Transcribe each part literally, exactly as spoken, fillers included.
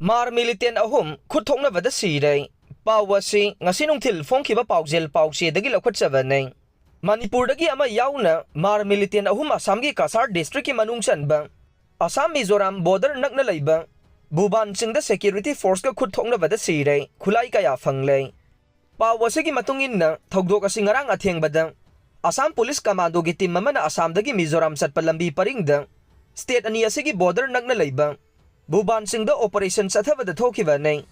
ꯃꯥꯔ ꯃꯤꯂꯤꯇꯦꯟ ꯑꯍꯨꯝ ꯈꯨꯠ ꯊꯣꯛꯅꯕꯗ ꯁꯤꯔꯦ꯫ ꯄꯥꯎ ꯑꯁꯤ ꯉꯁꯤ ꯅꯨꯡꯊꯤꯜ ꯐꯣꯡꯈꯤꯕ ꯄꯥꯎꯖꯦꯜ ꯄꯥꯎꯆꯦꯗꯒꯤ ꯂꯧꯈꯠꯆꯕꯅꯤ꯫ ꯃꯅꯤꯄꯨꯔꯗꯒꯤ ꯑꯃ ꯌꯥꯎꯅ ꯃꯥꯔ ꯃꯤꯂꯤꯇꯦꯟ ꯑꯍꯨꯝ ꯑꯁꯥꯝꯒꯤ ꯀꯁꯥꯔ ꯗꯤꯁꯇ꯭ꯔꯤꯛꯀꯤ ꯃꯅꯨꯡ ꯆꯟꯕ ꯑꯁꯥꯝ ꯃꯤꯖꯣꯔꯥꯝ ꯕꯣꯔꯗꯔ ꯅꯛꯅ ꯂꯩꯕ ꯚꯨꯕꯥꯟ ꯆꯤꯡꯗ ꯁꯦꯀ꯭ꯌꯨꯔꯤꯇꯤ ꯐꯣꯔꯁꯀ ꯈꯨꯠ ꯊꯣꯛꯅꯕꯗ ꯁꯤꯔꯦ, ꯈꯨꯠꯂꯥꯏ ꯀꯌꯥ ꯐꯪꯂꯦ꯫ ꯄꯥꯎ ꯑꯁꯤꯒꯤ ꯃꯇꯨꯡ ꯏꯟꯅ, ꯊꯧꯗꯣꯛ ꯑꯁꯤ ꯉꯔꯥꯡ ꯑꯊꯦꯡꯕꯗ ꯑꯁꯥꯝ ꯄꯨꯂꯤꯁ ꯀꯃꯥꯟꯗꯣꯒꯤ ꯇꯤꯝ ꯑꯃꯅ ꯑꯁꯥꯝꯗꯒꯤ ꯃꯤꯖꯣꯔꯥꯝ ꯆꯠꯄ ꯂꯝꯕꯤ ꯄꯔꯤꯡꯗ ꯁ꯭ꯇꯦꯠ ꯑꯅꯤ ꯑꯁꯤꯒꯤ ꯕꯣꯔꯗꯔ ꯅꯛꯅ ꯂꯩꯕ ꯚꯨꯕꯥꯟ ꯆꯤꯡꯗ ꯑꯣꯄꯔꯦꯁꯟ ꯆꯠꯊꯕꯗ ꯊꯣꯛꯈꯤꯕꯅꯤ꯫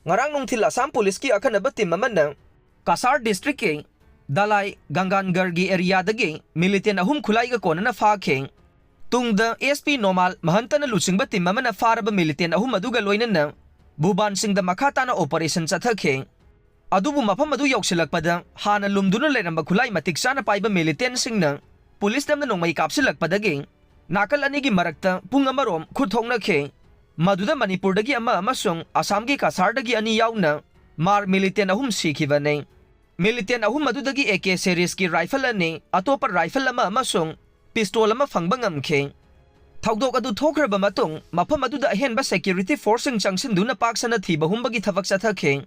ꯉꯔꯥꯡ ꯅꯨꯡꯊꯤꯜ ꯑꯁꯥꯝ ꯄꯨꯂꯤꯁꯀꯤ ꯑꯈꯟꯅꯕ ꯇꯤꯝ ꯑꯃꯅ ꯀꯁꯥꯔ ꯗꯤꯁꯇ꯭ꯔꯤꯛꯀꯤ ꯗꯂꯥꯏ ꯒꯪꯒꯥꯟꯒꯔꯒꯤ ꯑꯦꯔꯤꯌꯥꯗꯒꯤ ꯃꯤꯂꯤꯇꯦꯟ ꯑꯍꯨꯝ ꯈꯨꯠꯂꯥꯏꯒ ꯀꯣꯟꯅꯅ ꯐꯥꯈꯤ꯫ ꯇꯨꯡꯗ ꯑꯦꯁ ꯄꯤ ꯅꯣꯃꯥꯜ ꯃꯍꯟꯇꯅ ꯂꯨꯆꯤꯡꯕ ꯇꯤꯝ ꯑꯃꯅ ꯐꯥꯔꯕ ꯃꯤꯂꯤꯇꯦꯟ ꯑꯍꯨꯝ ꯑꯗꯨꯒ ꯂꯣꯏꯅꯅ ꯚꯨꯕꯥꯟ ꯆꯤꯡꯗ ꯃꯈꯥ ꯇꯥꯅ ꯑꯣꯄꯔꯦꯁꯟ ꯆꯠꯊꯈꯤ꯫ ꯑꯗꯨꯕꯨ ꯃꯐꯝ ꯑꯗꯨ ꯌꯧꯁꯤꯜꯂꯛꯄꯗ ꯍꯥꯟꯅ ꯂꯨꯝꯗꯨꯅ ꯂꯩꯔꯝꯕ ꯈꯨꯠꯂꯥꯏ ꯃꯇꯤꯛ ꯆꯥꯅ ꯄꯥꯏꯕ ꯃꯤꯂꯤꯇꯦꯟꯁꯤꯡꯅ ꯄꯨꯂꯤꯁ ꯇꯝꯅ ꯅꯣꯡꯃꯩ ꯀꯥꯞꯁꯤꯜꯂꯛꯄꯗꯒꯤ ꯅꯥꯀꯜ ꯑꯅꯤꯒꯤ ꯃꯔꯛꯇ ꯄꯨꯡ ꯑꯃꯔꯣꯝ ꯈꯨꯠ ꯊꯣꯛꯅꯈꯤ꯫ ꯃꯗꯨꯗ ꯃꯅꯤꯄꯨꯔꯗꯒꯤ ꯑꯃ ꯑꯃꯁꯨꯡ ꯑꯁꯥꯝꯒꯤ ꯀꯁꯥꯔꯗꯒꯤ ꯑꯅꯤ ꯌꯥꯎꯅ ꯃꯥꯔ ꯃꯤꯂꯤꯇꯦꯟ ꯑꯍꯨꯝ ꯁꯤꯈꯤꯕꯅꯤ꯫ ꯃꯤꯂꯤꯇꯦꯟ ꯑꯍꯨꯝ ꯑꯗꯨꯗꯒꯤ ꯑꯦ ꯀꯦ ꯁꯦꯔꯤꯁꯀꯤ ꯔꯥꯏꯐꯜ ꯑꯅꯤ, ꯑꯇꯣꯞꯄ ꯔꯥꯏꯐꯜ ꯑꯃ ꯑꯃꯁꯨꯡ ꯄꯤꯁꯇꯣꯜ ꯑꯃ ꯐꯪꯕ ꯉꯝꯈꯤ꯫ ꯊꯧꯗꯣꯛ ꯑꯗꯨ ꯊꯣꯛꯈ꯭ꯔꯕ ꯃꯇꯨꯡ ꯃꯐꯝ ꯑꯗꯨꯗ ꯑꯍꯦꯟꯕ ꯁꯦꯀ꯭ꯌꯨꯔꯤꯇꯤ ꯐꯣꯔꯁꯁꯤꯡ ꯆꯪꯁꯤꯟꯗꯨꯅ ꯄꯥꯛ ꯁꯟꯅ ꯊꯤꯕ ꯍꯨꯝꯕꯒꯤ ꯊꯕꯛ ꯆꯠꯊꯈꯤ꯫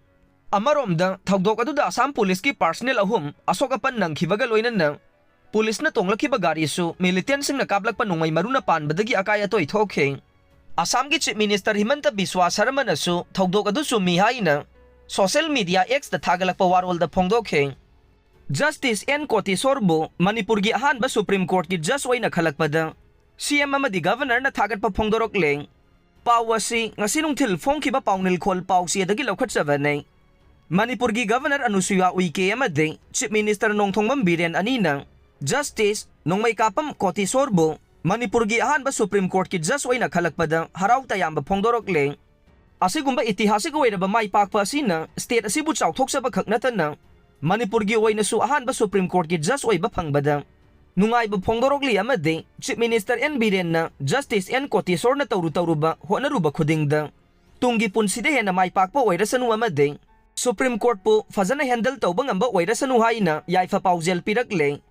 ꯑꯃꯔꯣꯝꯗ, ꯊꯧꯗꯣꯛ ꯑꯗꯨꯗ ꯑꯁꯥꯝ ꯄꯨꯂꯤꯁꯀꯤ ꯄꯥꯔꯁꯅꯦꯜ ꯑꯍꯨꯝ ꯑꯁꯣꯛ ꯑꯄꯟ ꯅꯪꯈꯤꯕꯒ ꯂꯣꯏꯅꯅ ꯄꯨꯂꯤꯁꯅ ꯇꯣꯡꯂꯛꯈꯤꯕ ꯒꯥꯔꯤꯁꯨ ꯃꯤꯂꯤꯇꯦꯟꯁꯤꯡꯅ ꯀꯥꯞꯂꯛꯄ ꯅꯣꯡꯃꯩ ꯃꯔꯨꯅ ꯄꯥꯟꯕꯗꯒꯤ ꯑꯀꯥꯏ ꯑꯇꯣꯏ ꯊꯣꯛꯈꯤ꯫ ꯑꯁꯥꯝꯒꯤ ꯆꯤꯐ ꯃꯤꯅꯤꯁꯇꯔ ꯍꯤꯃꯟꯇ ꯕꯤꯁ꯭ꯋꯥ ꯁꯔꯃꯅꯁꯨ ꯊꯧꯗꯣꯛ ꯑꯗꯨ ꯆꯨꯝꯃꯤ ꯍꯥꯏꯅ ꯁꯣꯁꯤꯌꯦꯜ ꯃꯤꯗꯤꯌꯥ ꯑꯦꯛꯁꯇ ꯊꯥꯒꯠꯂꯛꯄ ꯋꯥꯔꯣꯜꯗ ꯐꯣꯡꯗꯣꯛꯈꯤ꯫ ꯖꯁꯇꯤꯁ ꯑꯦꯟ ꯀꯣꯇꯦꯁꯣꯔꯕꯨ ꯃꯅꯤꯄꯨꯔꯒꯤ ꯑꯍꯥꯟꯕ ꯁꯨꯄ꯭ꯔꯤꯝ ꯀꯣꯔꯠꯀꯤ ꯖꯁ ꯑꯣꯏꯅ ꯈꯜꯂꯛꯄꯗ ꯁꯤ ꯑꯦꯝ ꯑꯃꯗꯤ ꯒꯚꯔꯅꯔꯅ ꯊꯥꯒꯠꯄ ꯐꯣꯡꯗꯣꯔꯛꯂꯦ꯫ ꯄꯥꯎ ꯑꯁꯤ ꯉꯁꯤ ꯅꯨꯡꯊꯤꯜ ꯐꯣꯡꯈꯤꯕ ꯄꯥꯎꯅꯤꯜꯈꯣꯜ ꯄꯥꯎꯆꯦꯗꯒꯤ ꯂꯧꯈꯠꯆꯕꯅꯤ꯫ ꯃꯅꯤꯄꯨꯔꯒꯤ ꯒꯚꯔꯅꯔ ꯑꯅꯨꯁꯨꯌꯥ ꯎꯏꯀꯦ ꯑꯃꯗꯤ ꯆꯤꯐ ꯃꯤꯅꯤꯁꯇꯔ ꯅꯣꯡꯊꯣꯡꯕꯝ ꯕꯤꯔꯦꯟ ꯑꯅꯤꯅ ꯖꯁꯇꯤꯁ ꯅꯣꯡꯃꯩꯀꯥꯄꯝ ꯀꯣꯇꯦꯁꯣꯔꯕꯨ ꯃꯅꯤꯄꯨꯔꯒꯤ ꯑꯍꯥꯟꯕ ꯁꯨꯄ꯭ꯔꯤꯝ ꯀꯣꯔꯠꯀꯤ ꯖꯁ ꯑꯣꯏꯅ ꯈꯜꯂꯛꯄꯗ ꯍꯔꯥꯎ ꯇꯌꯥꯝꯕ ꯐꯣꯡꯗꯣꯔꯛꯂꯦ꯫ ꯑꯁꯤꯒꯨꯝꯕ ꯏꯇꯤꯍꯥꯁꯤꯛ ꯑꯣꯏꯔꯕ ꯃꯥꯏ ꯄꯥꯛꯄ ꯑꯁꯤꯅ ꯁ꯭ꯇꯦꯠ ꯑꯁꯤꯕꯨ ꯆꯥꯎꯊꯣꯛꯆꯕ ꯈꯛ ꯅꯠꯇꯅ ꯃꯅꯤꯄꯨꯔꯒꯤ ꯑꯣꯏꯅꯁꯨ ꯑꯍꯥꯟꯕ ꯁꯨꯄ꯭ꯔꯤꯝ ꯀꯣꯔꯠꯀꯤ ꯖꯁ ꯑꯣꯏꯕ ꯐꯪꯕꯗ ꯅꯨꯡꯉꯥꯏꯕ ꯐꯣꯡꯗꯣꯔꯛꯂꯤ ꯑꯃꯗꯤ ꯆꯤꯐ ꯃꯤꯅꯤꯁꯇꯔ ꯑꯦꯟ ꯕꯤꯔꯦꯟꯅ ꯖꯁꯇꯤꯁ ꯑꯦꯟ ꯀꯣꯇꯦꯁꯣꯔꯅ ꯇꯧꯔꯨ ꯇꯧꯔꯨꯕ ꯍꯣꯠꯅꯔꯨꯕ ꯈꯨꯗꯤꯡꯗ ꯇꯨꯡꯒꯤ ꯄꯨꯟꯁꯤꯗ ꯍꯦꯟꯅ ꯃꯥꯏ ꯄꯥꯛꯄ ꯑꯣꯏꯔꯁꯅꯨ ꯑꯃꯗꯤ ꯁꯨꯄ꯭ꯔꯤꯝ ꯀꯣꯔꯠꯄꯨ ꯐꯖꯅ ꯍꯦꯟꯗꯜ ꯇꯧꯕ ꯉꯝꯕ ꯑꯣꯏꯔꯁꯅꯨ ꯍꯥꯏꯅ ꯌꯥꯏꯐ ꯄꯥꯎꯖꯦꯜ ꯄꯤꯔꯛꯂꯦ꯫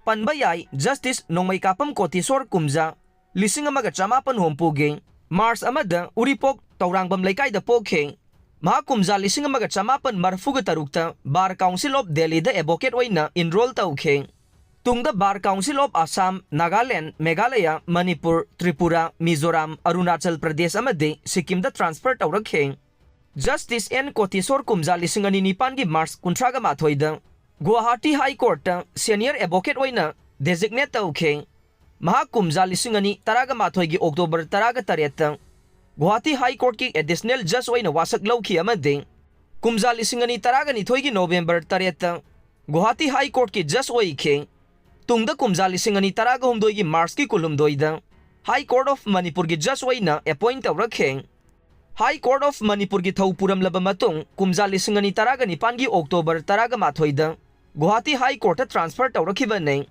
ꯄꯟꯕ ꯌꯥꯏ, ꯖꯁꯇꯤꯁ ꯅꯣꯡꯃꯩꯀꯥꯄꯝ ꯀꯣꯇꯦꯁꯣꯔ ꯀꯨꯝꯖꯥ ꯂꯤꯁꯤꯡ ꯑꯃꯒ ꯆꯃꯥꯄꯟ ꯍꯨꯝꯐꯨꯒꯤ ꯃꯥꯔꯆ ꯑꯃꯗ ꯎꯔꯤꯄꯣꯛ ꯇꯧꯔꯥꯡꯕꯝ ꯂꯩꯀꯥꯏꯗ ꯄꯣꯛꯈꯤ꯫ ꯃꯍꯥꯛ ꯀꯨꯝꯖꯥ ꯂꯤꯁꯤꯡ ꯑꯃꯒ ꯆꯃꯥꯄꯟ ꯃꯔꯐꯨꯒ ꯇꯔꯨꯛꯇ Bar Council of Delhiꯗ advocate ꯑꯣꯏꯅ enroll ꯇꯧꯈꯤ꯫ ꯇꯨꯡꯗ Bar Council of Assam, Nagaland, Meghalaya, Manipur, Tripura, Mizoram, Arunachal Pradesh ꯑꯃꯗꯤ ꯁꯤꯛꯀꯤꯝꯗ transfer ꯇꯧꯔꯛꯈꯤ꯫ Justice N ꯀꯣꯇꯦꯁꯣꯔ ꯀꯨꯝꯖꯥ ꯂꯤꯁꯤꯡ ꯑꯅꯤ ꯅꯤꯄꯥꯟꯒꯤ March ꯀꯨꯟꯊ꯭ꯔꯥꯒ ꯃꯥꯊꯣꯏꯗ Guwahati High Courtꯇ senior advocate ꯑꯣꯏꯅ designate ꯇꯧꯈꯤ꯫ ꯃꯍꯥꯛ ꯀꯨꯝꯖꯥ ꯂꯤꯁꯤꯡ ꯑꯅꯤ ꯇꯔꯥꯒ ꯃꯥꯊꯣꯏꯒꯤ October ꯇꯔꯥꯒ ꯇꯔꯦꯠꯇ Guwahati High Courtꯀꯤ additional judge ꯑꯣꯏꯅ ꯋꯥꯁꯛ ꯂꯧꯈꯤ ꯑꯃꯗꯤ ꯀꯨꯝꯖꯥ ꯂꯤꯁꯤꯡ ꯑꯅꯤ ꯇꯔꯥꯒ ꯅꯤꯊꯣꯏꯒꯤ November ꯇꯔꯦꯠꯇ Guwahati High Courtꯀꯤ judge ꯑꯣꯏꯈꯤ꯫ ꯇꯨꯡꯗ ꯀꯨꯝꯖꯥ ꯂꯤꯁꯤꯡ ꯑꯅꯤ ꯇꯔꯥꯒ ꯍꯨꯝꯗꯣꯏꯒꯤ Marchꯀꯤ ꯀꯨꯟꯍꯨꯝꯗꯣꯏꯗ High Court of ꯃꯅꯤꯄꯨꯔꯒꯤ judge ꯑꯣꯏꯅ appoint ꯇꯧꯔꯛꯈꯤ꯫ High Court of ꯃꯅꯤꯄꯨꯔꯒꯤ ꯊꯧ ꯄꯨꯔꯝꯂꯕ ꯃꯇꯨꯡ, ꯀꯨꯝꯖꯥ ꯂꯤꯁꯤꯡ ꯑꯅꯤ ꯇꯔꯥꯒ ꯅꯤꯄꯥꯟꯒꯤ October ꯇꯔꯥꯒ ꯃꯥꯊꯣꯏꯗ Guwahati High Courtꯇ transfer ꯇꯧꯔꯛꯈꯤꯕꯅꯤ꯫